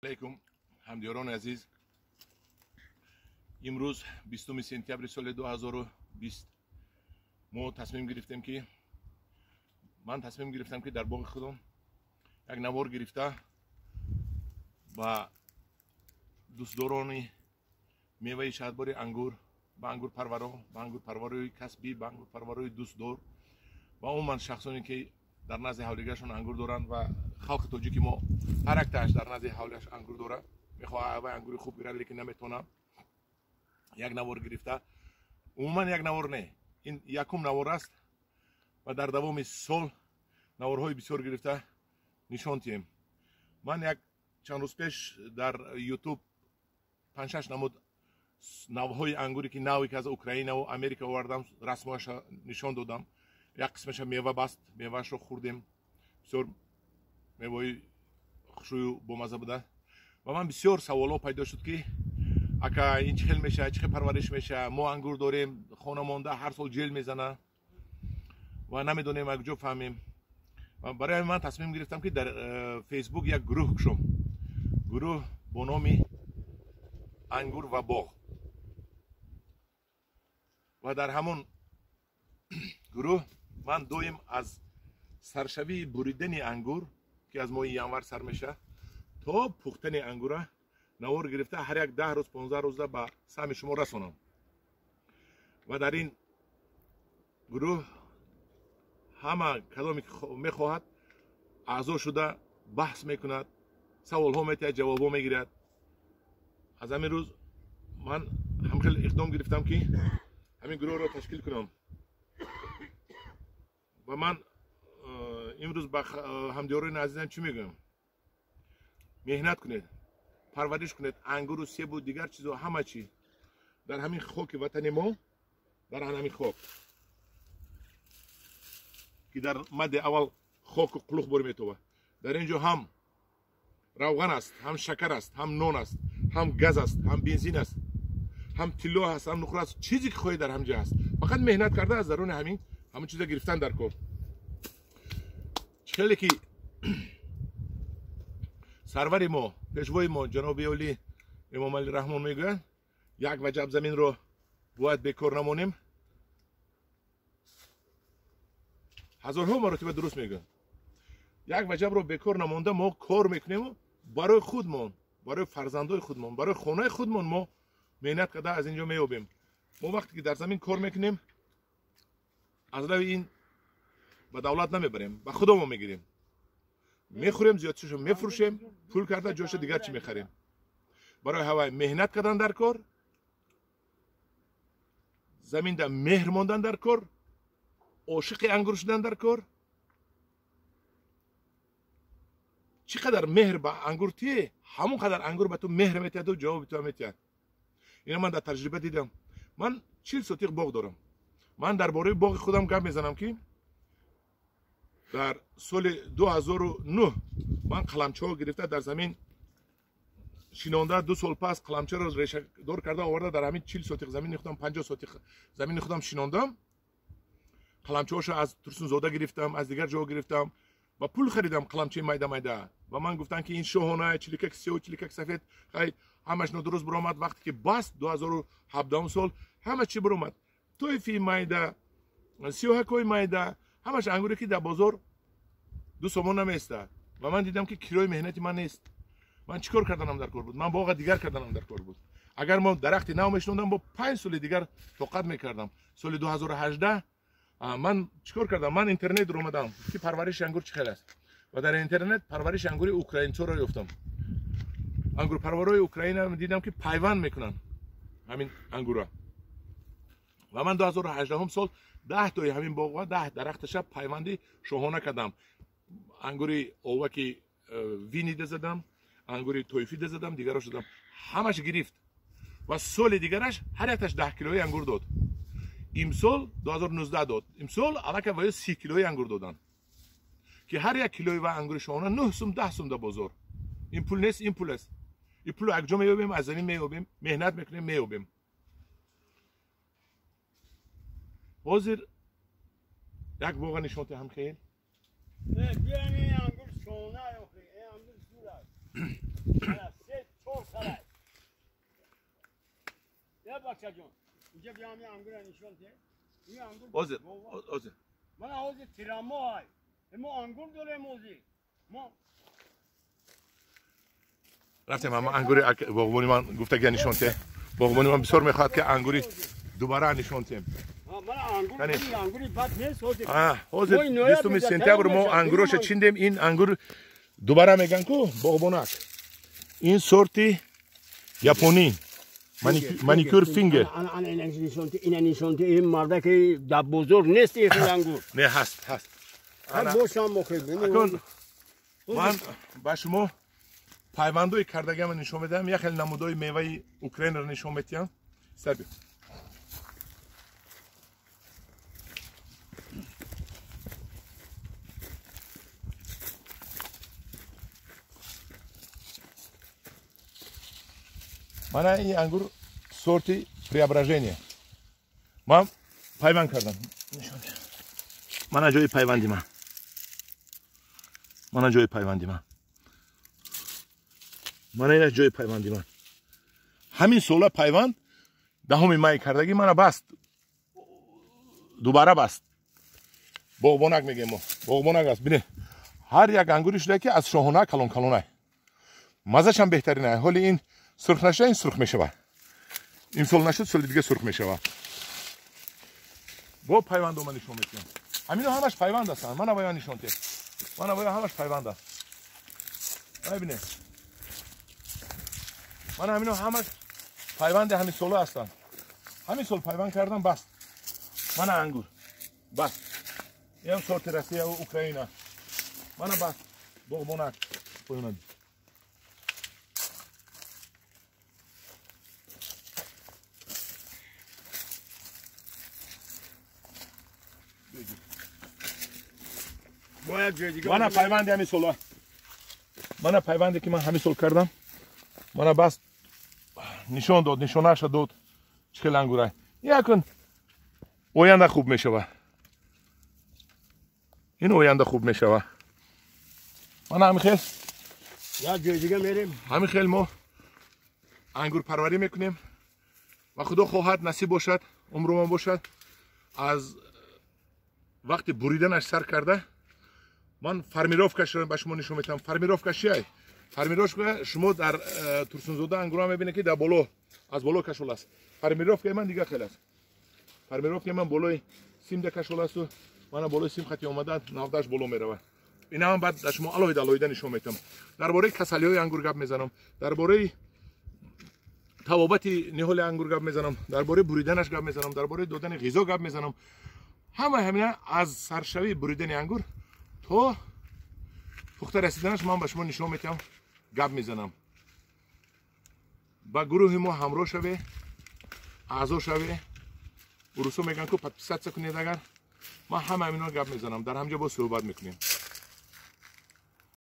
Алейкум, ҳамдиёрони азиз. Имрӯз 20 сентябри соли 2020 мо тасмим гирифтем ки ман тасмим гирифтам ки дар боғи худам як навор гирифта ба дӯстдорони меваи шаҳдбори ангур, ба ангурпарваро, ба ангурпарварои касбӣ, ба ангурпарварои дӯстдор ва умуман шахсоне ки дар назди ҳавлигаашон ангур доранд ва халқи тоҷики мо ҳар яктааш дар назди ҳавлиаш ангур дорад, мехоҳад вай ангури хуб гирад, лекин наметавонад. Як навор гирифта, умуман як навор не, ин якум навор аст ва дар давоми сол наворҳои бисёр гирифта нишон диҳем. Ман як чанд рӯз пеш дар Ютуб 5-6 намуд навъҳои ангуре ки наве ки аз Украинаву Америка овардам, расмҳояша нишон додам. Як қисмаша мева баст, меваашро хӯрдем, бисёр меваи хушрӯю бомазза буда. Ва ман бисёр саволҳо пайдо шуд ки ака, ин чӣ хел мешавад, чӣ хел парвариш мешавад, мо ангур дорем, хона монда ҳар сол ҷел мезана ва намедонем аз куҷо фаҳмем. Барои ҳамин ман тасмим гирифтам ки дар Фейсбук як гурӯҳ кушом, гурӯҳ бо номи «Ангур ва боғ». Ва дар ҳамон гурӯҳ ман доим аз саршавии буридани ангур, ки аз моҳи январ сар мешавад, то пухтани ангура навор гирифта ҳар як 10 рӯз, 15 рӯзда ба саҳми шумо расонам. Ва дар ин гурӯҳ ҳама кадоме ки мехоҳад аъзо шуда баҳс мекунад, саволҳо метиҳад, ҷавобҳо мегирад. Аз ҳамин рӯз ман ҳамхел иқдом гирифтам ки ҳамин гурӯҳро ташкил кунам. Ва ман имрӯз ба ҳамдиёрони азизам чӣ мегӯям? Меҳнат кунед, парвариш кунед ангуру себу дигар чизо, ҳама чӣ дар ҳамин хоки ватани мо, дар ҳамин хок ки дар мадди аввал хоку қулуқ бор метобад. Дар ин ҷо ҳам равған аст, ҳам шакар аст, ҳам нон аст, ҳам газ аст, ҳам бензин аст, ҳам тилло ҳаст, ҳам нуқра аст. Чизе ки хоҳед, дар ҳамҷа ҳаст. Фақат меҳнат карда аз даруни ҳамин чиза гирифтан дар кор. Хеле ки сарвари мо, пешвои мо, ҷаноби олӣ Эмомалӣ Раҳмон мегӯянд, як ваҷаб заминро бояд бекор намонем. Ҳазорҳо маротиба дуруст мегӯянд. Як ваҷабро бекор намонда мо кор мекунему барои худмон, барои фарзандои худмон, барои хонаи худмон мо меҳнат карда аз ин ҷо меёбем. Мо вақте ки дар замин кор мекунем, аз рави ин ба давлат намебарем, ба худомо мегирем, мехӯрем, зиёдшашо мефурӯшем, пул карда ҷоша дигар чӣ мехарем. Барои ҳавай меҳнат кардан дар кор, заминда меҳр мондан дар кор, ошиқи ангур шудан дар кор. Чӣ қадар меҳр ба ангур тие, ҳамон қадар ангур ба ту меҳр метиҳаду ҷавоби ту метиҳад. Ина ман дар таҷриба дидам. Ман 40 сотиқ боғ дорам. Ман дар бораи боғи худам гап мезанам ки дар соли 2009 ман қаламчаҳо гирифта дар замин шинонда, 2 сол пас қаламчаро решадор карда оварда дар ҳамин 40 сотиқ замини худам, 50 сотиқ замини худам шинондам. Қаламчаҳошо аз Турсунзода гирифтам, аз дигар ҷо гирифтам ва пул харидам қаламчаи майда майда. Ва ман гуфтам ки ин шоҳона, чиликак сиёҳ, чиликак сафед, хай ҳамаш нодуруст биромад. Вақте ки баст 2017 сол ҳама чӣ биромад, тоифи майда, сиёҳакҳои майда, ҳамаш ангуре ки дар бозор 2 сомон намеистад. Ва ман дидам ки кирои меҳнати ман нест. Ман чӣ кор карданам дар кор буд? Ман боға дигар карданам дар кор буд. Агар мо дарахти нав мешинондам, бо 5 соли дигар тоқат мекардам. Соли 2018 ман чӣ кор кардам? Ман интернет омадам ки парвариши ангур чӣ хел аст. Ва дар интернет парвариши ангури украинцоро ёфтам. Ангурпарварои Украина дидам ки пайванд мекунанд ҳамин ангура. Ва ман 2018 сол 10 тои ҳамин боғ, 10 дарахташа пайванди шоҳона кардам. Ангури оваки винида задам, ангури тоифида задам, дигарош задам. Ҳамаш гирифт. Ва соли дигараш ҳар якташ 10 килои ангур дод. Имсол 2019 дод. Имсол аллакай ваё 30 килои ангур доданд. Ки ҳар як килои ва ангури шоҳона 9 сум, 10 сум дар бозор. Ин пул нест, ин пул аст. Ин пулро як ҷо меёбем, аз замин меёбем, меҳнат мекунем, меёбем. Ҳозир як боға нишон диҳам хел. Ангур шоҳона, ангур зур аст. سه چهار سره. یه بچه جون. اینجا بیام یه انگور نشون ده. این انگور. حاضر. حاضر. من حاضر تیرامو های. ما انگور داریم موزی. ما رفتیم اما انگوری باغبونی من گفته که نشون ده. باغبونی من بسیار میخواد که انگوری دوباره نشون تیم. حاضر 20 سپتامبر ما انگورش چیندیم. این انگور دوباره میگن کو باغبونک. این سورتی ژاپنی مانیکور فینگر. این نشون ده این مرده که در بزرگ نیست این انگور. نه هست هست. من با شما پیوندوی کردگی من نشون میدم. یک خیلی نمودای میوه اوکراین رو نشون میدم. سر بیا. من این انگور سورتی преображение. من پیوند کردم. نشون ده. من جای پیوندی من. من جای پیوندی من. من این جای پیوندی من. همین سولا پیوند دهم مای کردگی من بست. دوباره بست. باغبانک میگیم ما. باغبانک است. ببین هر یک انگوری شده که از شاهونه کلون کلونه. مزهش هم بهترینه. حالی این سرخ نشه این سرخ میشه. این سال نشد سال دیگه سرخ میشه. با پیوند من نشون میدم. همینا همش پیوند هستن. من باید نشون بدم. من باید همش پیوند است. ببینید. من همینا همش پیوند همین سالا هستن. همین سال پیوند کردم بس. من انگور بس. اینم سورت روسیه و اوکراین. من بس. باغبانک. پایین. من پیوند همین سالا. من پیوندی که من همین سال کردم. من بس نشون داد، نشونش داد. چه انگوره. یکن آینده خوب میشه. این آینده خوب میشه. من همین خیل یا جای دیگه میریم. همین خیل ما انگور پروری میکنیم و خدا خواهد نصیب باشد، عمرمان باشد. از وقتی بریدنش سر کرده من формировка ش رو به شما نشون میدم. формировка چیه؟ формировка شما در ترسونزاده انگور هم میبینید که در بالا از بالا کشول است. формировка من دیگه خیلی است. формировка من بالای سیم ده کشول است و من بالای سیم خطی آمده نودش بالا میرود. اینا هم بعد شما علاوه علاوه نشون میدم. درباره کسلی های انگور گپ میزنم، درباره توابط نهال انگور گپ میزنم، درباره بریدنش گپ میزنم، درباره دادن غذا گپ میزنم. همه همینا از سرشوی بریدن انگور تا پخته رسیدنش من به شما نشون میدم، گپ میزنم. با گروه ما همراه شوه، اعضا شوه. روسو میگن که подписаться کنید. اگر من همه همینا گپ میزنم، در همجا با صحبت میکنیم.